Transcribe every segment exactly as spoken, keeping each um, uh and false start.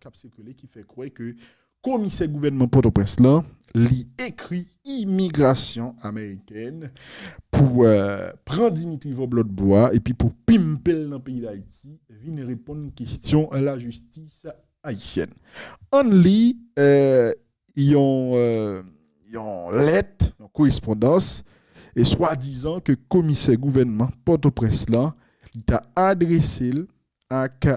k ap sikile ki fè kwè ke komisè gouvènman Pòtoprens lan, li ekri imigrasyon amerikèn pou, euh, pran Dimitri Vorbe lòt bò a, epi pou pimpe l nan peyi Dayiti, vin reponn kesyon lajistis ayisyèn. Ann li, euh, yon, euh, yon lèt, yon korespondans, e swadizan ke komisè gouvènman Pòtoprens lan, li ta adrese l ak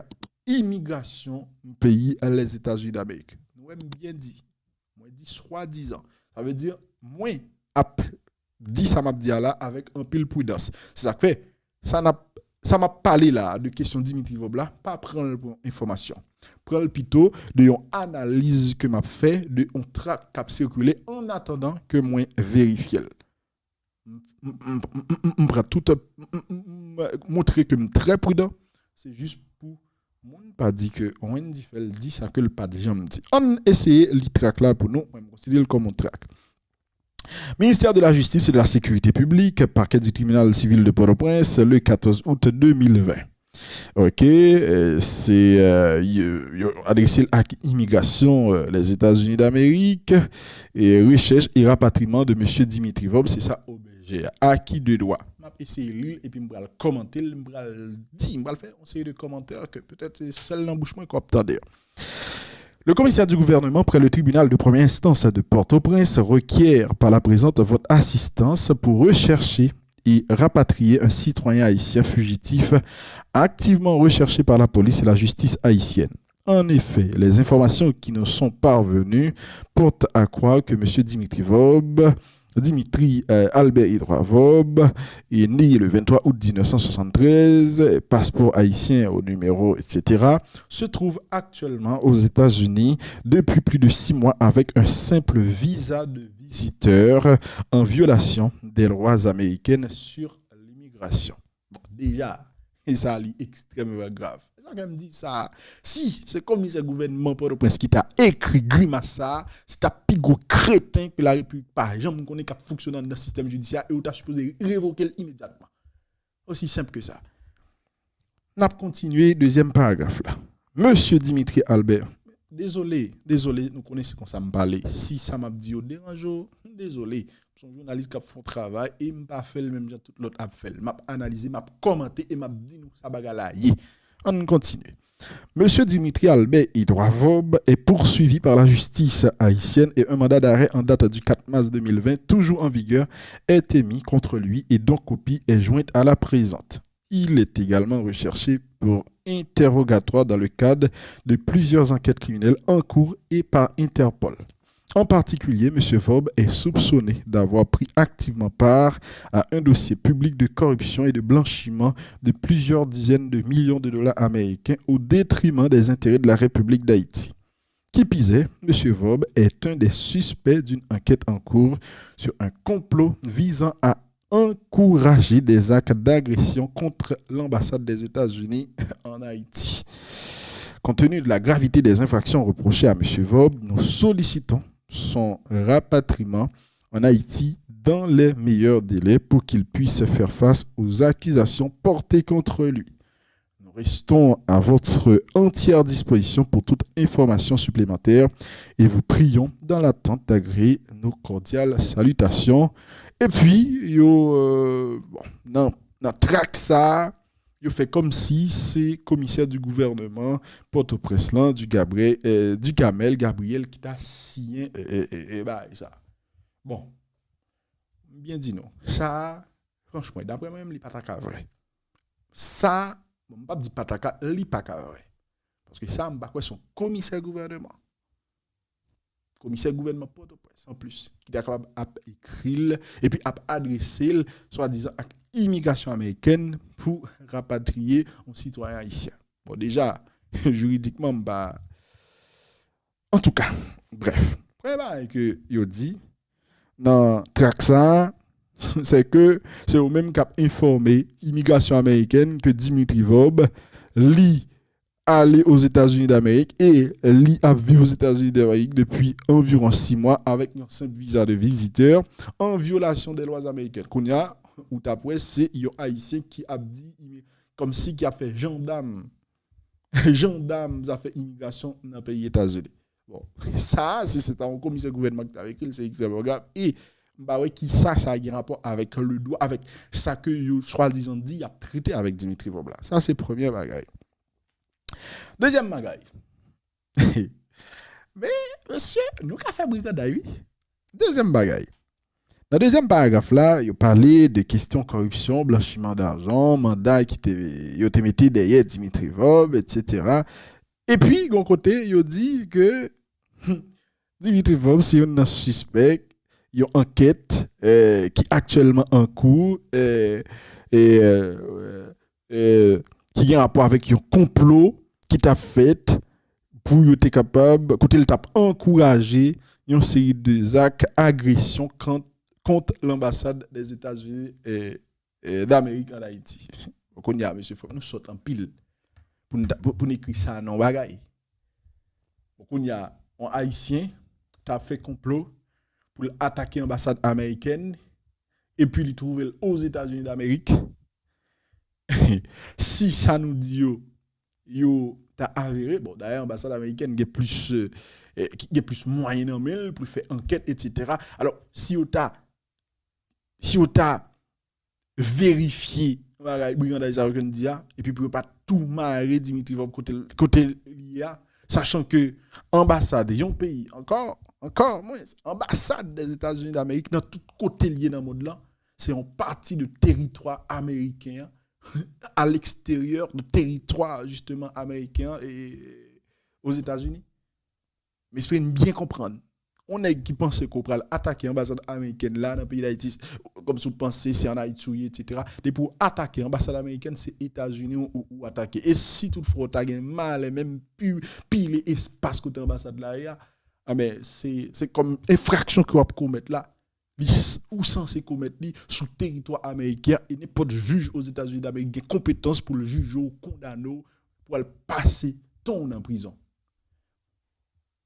imigrasyon peyi Lèzetazini Damerik. Nou wè m byen di. Mwen di swadizan. Sa vle di, mwen ap di sa m ap di a la avèk anpil pridans. Se sa k fè, sa n ap, sa m ap pale la a de kesyon Dimitri Vorbe la, pa pran l pou yon enfòmasyon. Pran l pito de yon analiz ke m ap fè de yon trak k ap sikile an atandan ke mwen verifye l. M, m, m, m, m, m pran tout, m, m, m, m montre ke m trè pridan. Se jis pou moun pa di ke Wendy Fèl di sa ke l pa t janm di. Ann eseye li trak la pou nou. Mwen, m konsidere l kòm yon trak. Ministère de la Justice et de la Sécurité publique, parquet du tribunal civil de Port-au-Prince, le quatorze août deux mille vingt. Ok, euh, se, euh, yo, yo adrese l ak imigrasyon, euh, Lèzetazini Damerik, e rechèch e rapatriman de mesye Dimitri Vorbe, se sa O B G a. Acquis de droit. M ap eseye li l epi m pral kòmante l, m pral di, m pral fè yon seri de kòmantè ke petèt se sèl nan bouch mwen ke w ap tande. Le commissaire du gouvernement près le tribunal de première instance de Port-au-Prince requiert par la présente votre assistance pour rechercher et rapatrier un citoyen haïtien fugitif activement recherché par la police et la justice haïtienne. En effet, les informations qui nous sont parvenues portent à croire que monsieur Dimitri Vorbe, Dimitri, euh, Albert Édouard Vorbe, est né le vingt-trois août dix-neuf cent soixante-treize, passeport haïtien au numéro, et cetera, se trouve actuellement aux États-Unis depuis plus de six mois avec un simple visa de visiteur en violation des lois américaines sur l'immigration. Bon, deja, e sa li ekstrèmman grav. E sa ke m di sa, si se komisè gouvènman Pòtoprens ki ta ekri grimas sa, se ta pi gwo kreten ke Larepiblik pa janm konnen k ap fonksyone anndan sistèm jidisyè a, e ou ta sipoze revoke l imedyatman. Osi senp ke sa. N ap kontinye dezyèm paragraf la. Mesye Dimitri Albert, dezole, dezole, nou konnen se konsa m pale. Si sa m ap di yo deranje w, dezole. M se yon jounalis k ap fè yon travay e m pa fè l menm jan tout lòt ap fè l. M ap analize, m ap kòmante e m ap di nou sa bagay la ye. Ann kontinye. Monsieur Dimitri Albert Édouard Vorbe est poursuivi par la justice haïtienne et un mandat d'arrêt en date du quatre mars deux mille vingt, toujours en vigueur, est émis contre lui et dont copie est jointe à la présente. Il est également recherché pour interrogatoire dans le cadre de plusieurs enquêtes criminelles en cours et par Interpol. En particulier, monsieur Vorbe est soupçonné d'avoir pris activement part à un dossier public de corruption et de blanchiment de plusieurs dizaines de millions de dollars américains au détriment des intérêts de la République d'Haïti. Qui pis est, monsieur Vorbe est un des suspects d'une enquête en cours sur un complot visant à encourager des actes d'agression contre l'ambassade des États-Unis en Haïti. Compte tenu de la gravité des infractions reprochées à monsieur Vorbe, nous sollicitons son rapatriement en Haïti dans les meilleurs délais pour qu'il puisse faire face aux accusations portées contre lui. Nous restons à votre entière disposition pour toute information supplémentaire et vous prions dans l'attente d'agréer nos cordiales salutations. Epi, yo, euh, bon, nan, nan trak sa, yo fè kòmsi se komisè di gouvènman Pòtoprens lan, di Gabriyèl, euh, di Kamèl Gabriyèl ki ta siyen, euh, euh, euh, euh, bagay sa. Bon, m byen di nou, sa, franchman, daprè mwen menm, li pa ta ka vrè. Sa, bon, m p ap di pa ta ka, li pa ka vrè. Paske sa, m pa kwè se yon komisè gouvènman. Komisè gouvènman Pòtoprens, anplis, ki ta kapab ap ekri l, epi ap adrese l, swadizan ak imigrasyon amerikèn pou rapatriye yon sitwayen ayisyen. Bon, deja, jiridikman, m pa, antouka, brèf. Premye bagay ke yo di nan trak sa a, se ke se yo menm k ap enfòme imigrasyon amerikèn ke Dimitri Vorbe, li ale Ozetazini Damerik e li ap viv Ozetazini Damerik depi anviwon sis mwa avèk yon senp viza de vizitè an vyolasyon dè lwa amerikèn. Kounye a, ou t ap wè se yon Ayisyen ki ap di, kòmsi ki ap fè jandam jandam zafè imigrasyon nan peyi Etazini. Bon, sa, si se ta yon komisè gouvènman ki t ap ekri l, se ekstrèmman grav. E m pa wè ki sa, sa gen rapò avèk le dwa, avèk sa ke yo swadizan di y ap trete avèk Dimitri Vorbe la. Sa, se premye bagay. Dezyèm bagay. Men, mesye, nou ka fè briganday, wi. Dezyèm bagay. Nan dezyèm paragraf la, yo pale de kesyon kòripsyon, blanchiman dajan, manda ki te, yo te mete dèyè Dimitri Vorbe, etsetera. Epi, yon kote, yo di ke Dimitri Vorbe se youn nan sispèk yon ankèt eh, ki aktyèlman an kou, eh, e, eh, eh, ki gen rapò avèk yon konplo ki t ap fèt pou yo te kapab, kote l t ap ankouraje yon seri de zak agresyon kont, kont lanbasad dèzetazini eh, eh, d'Amérique en Haïti. Bon, kounye a, mesye, fòk nou sòt anpil pou n, pou, pou n ekri sa nan yon bagay. Bon, kounye a, yon Ayisyen t ap fè konplo pou l atake anbasad amerikèn, epi li twouve l Ozetazini Damerik. Si sa nou di yo, yo ta avere, bon, dayè, anbasad amerikèn gen plis, eh, gen plis mwayen nan men l pou l fè ankèt, etsetera. Alò, si yo ta, si yo ta verifye bagay briganday sa yo ke n di a, epi pou yo pa tou mare Dimitri Vorbe kote, kote li ye a, sachan ke anbasad yon peyi, ankò, ankò mwens, anbasad Dèzetazini Damerik nan tout kote l ye nan mond lan, se yon pati de teritwa ameriken an, à l'extérieur de teritwa, jisteman, ameriken an, e, Ozetazini. M espere n byen konprann. On nèg ki panse ke w pral atake anbasad amerikèn la nan peyi Dayiti, kòmsi w panse se ann Ayiti w ye, etsetera. Depi w atake anbasad amerikèn, se Etazini w, w, w atake. E si toutfwa w ta gen malè menm pi, pile espas kote anbasad la ye a, anben, se, se kòm enfraksyon ke w ap komèt la, li, ou sanse komèt li sou teritwa ameriken an, e nenpòt jij Ozetazini Damerik gen konpetans pou l jije w, kondane w, pou al pase tan w nan prizon.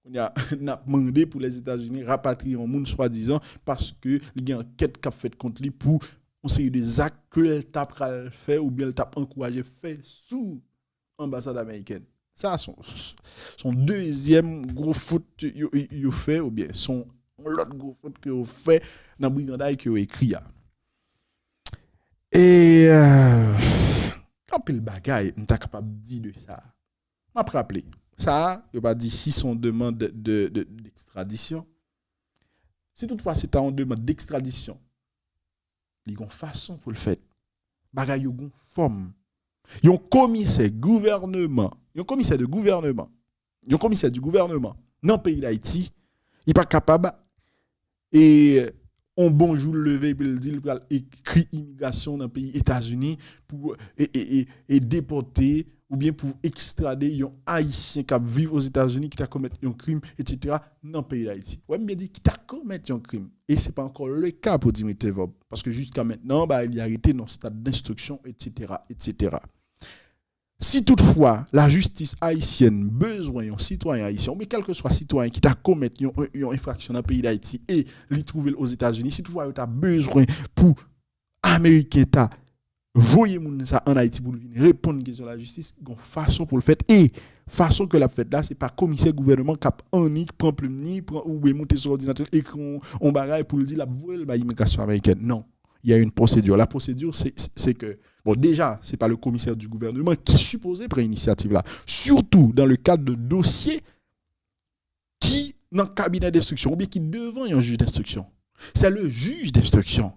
Kounye a, n ap mande pou Lèzetazini rapatriye yon moun swadizan paske li gen ankèt k ap fèt kont li pou yon seri de zak ke l ta pral fè oubyen l t ap ankouraje fè sou anbasad amerikèn. Sa se yon, se yon dezyèm gwo fot yo, yo, yo fè, oubyen se yon, yon lòt gwo fot ke yo fè nan briganday ke yo ekri a. E, euh, anpil bagay m ta kapab di de sa. M ap raple, sa a, yo pa di si se yon demann de, de, de, dekstradisyon. Si toutfwa se ta yon demann dekstradisyon, li gon fason pou l fèt. Bagay yo gon fòm. Yon komisè gouvènman, yon komisè de gouvènman, yon komisè di gouvènman nan peyi Dayiti, li pa kapab, e, yon bon jou l leve epi l di l pral ekri imigrasyon nan peyi Etazini pou, e, e, e, e depòte oubyen pou ekstrade yon Ayisyen k ap viv Ozetazini ki ta komèt yon krim, etsetera, nan peyi Dayiti. Wè, m byen di ki ta komèt yon krim. E se pa ankò le ka pou Dimitri Vorbe. Paske jiska mentnan, bagay li arete nan stad denstriksyon, etsetera, etsetera. Si toutfwa lajistis ayisyèn bezwen yon sitwayen ayisyen, oubyen kèlkeswa sitwayen ki ta komèt yon, yon enfraksyon nan peyi Dayiti e li twouve l Ozetazini, si toutfwa yo ta bezwen pou Ameriken ta voye moun sa ann Ayiti pou l vin reponn kesyon lajistis, gon fason pou l fèt. E fason ke l ap fèt la, se pa komisè gouvènman k ap annik pran plim ni, pran oubyen moute sou òdinatè l, ekri yon, yon bagay pou l di l ap voye l bay imigrasyon amerikèn. Non. Il y a une procédure. La procédure, c'est, c'est, c'est que, bon, déjà, c'est pas le commissaire du gouvernement qui supposé prendre l'initiative là. Surtout dans le cadre de dossiers qui, dans le cabinet d'instruction, ou bien qui devant un juge d'instruction. C'est le juge d'instruction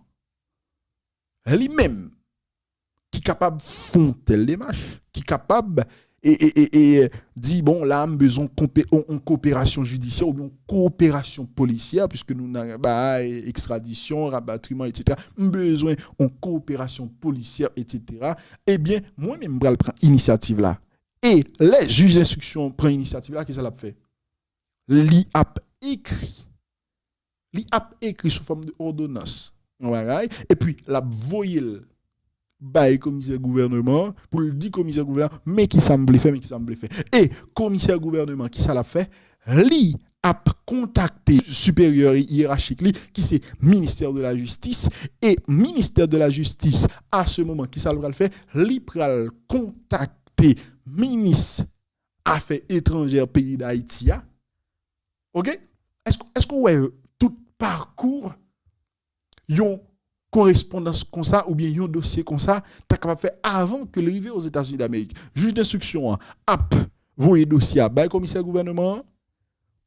li menm ki kapab fè yon tèl demach, ki kapab e, e, e, e di, bon, la, m bezwen yon, yon koperasyon jidisyè oubyen yon koperasyon polisyè, piske nou nan bagay ekstradisyon, rapatriman, etsetera. M bezwen yon koperasyon polisyè, etsetera. Ebyen, mwen menm, m pral pran inisyativ la. E lè jij enstriksyon pran inisyativ la, kisa l ap fè? Li ap ekri li ap ekri sou fòm de òdonans yon bagay, epi l ap voye l bay komisè gouvènman an pou l di komisè gouvènman, men kisa m vle fè, men kisa m vle fè. E komisè gouvènman, kisa l ap fè? Li ap kontakte siperyè yerachik li, ki se ministè de la jistis, e ministè de la jistis, a se moman, kisa l pral fè? Li pral kontakte minis afè etranjè peyi Dayiti a. Oke? Èske èske w wè tout pakou yon korespondans konsa oubyen yon dosye konsa ta kapab fè avan ke l rive Ozetazini Damerik? Jij denstriksyon an ap voye dosye a bay komisè gouvènman an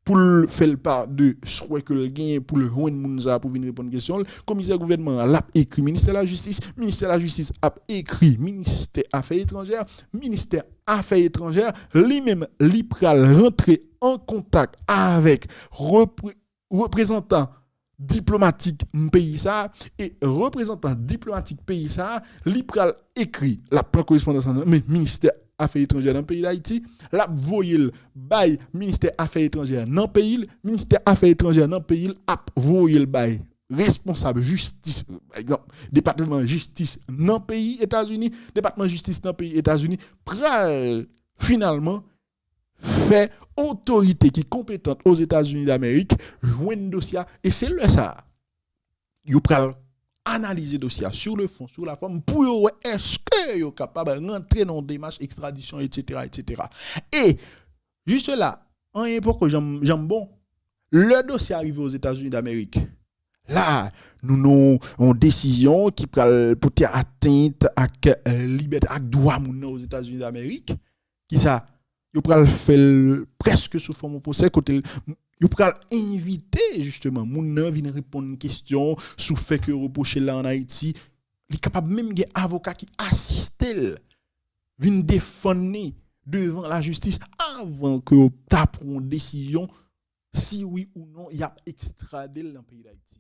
pou l fè l pa de swè ke l genyen pou l jwenn moun sa a pou vin reponn kesyon l. Komisè gouvènman an l ap ekri ministè lajistis, ministè lajistis ap ekri ministè afè etranjè, ministè afè etranjè li menm li pral rantre an kontak avèk repre- reprezantan diplomatik peyi sa a, e reprezantan diplomatik peyi sa a, li pral ekri, l ap pran korespondans lan nan men ministè afè etranjè nan peyi Dayiti, l ap voye l bay ministè afè etranjè nan peyi l, ministè afè etranjè nan peyi l ap voye l bay responsab jistis, pa egzanp, depatman jistis nan peyi Etazini, depatman jistis nan peyi Etazini pral finalman fè otorite ki konpetant Ozetazini Damerik jwenn dosye a, e se lè sa a yo pral analize dosye a sur le fond, sur la forme, pou yo wè èske yo kapab rantre nan yon demach ekstradisyon, etsetera, etsetera. E jis la, anyen poko janm janm bon. Lè dosye a rive Ozetazini Damerik, la nou nan yon desizyon ki pral pote atent ak libète, ak dwa moun nan Ozetazini Damerik. Kisa? Yo pral fè l prèske sou fòm yon pwosè kote l yo pral envite jisteman moun nan vin reponn kesyon sou fè ke yo repwoche l la ann Ayiti. Li kapab menm gen avoka ki asiste l vin defann li devan lajistis avan ke yo ta pran yon desizyon si wi ou non y ap ekstrade l nan peyi Dayiti.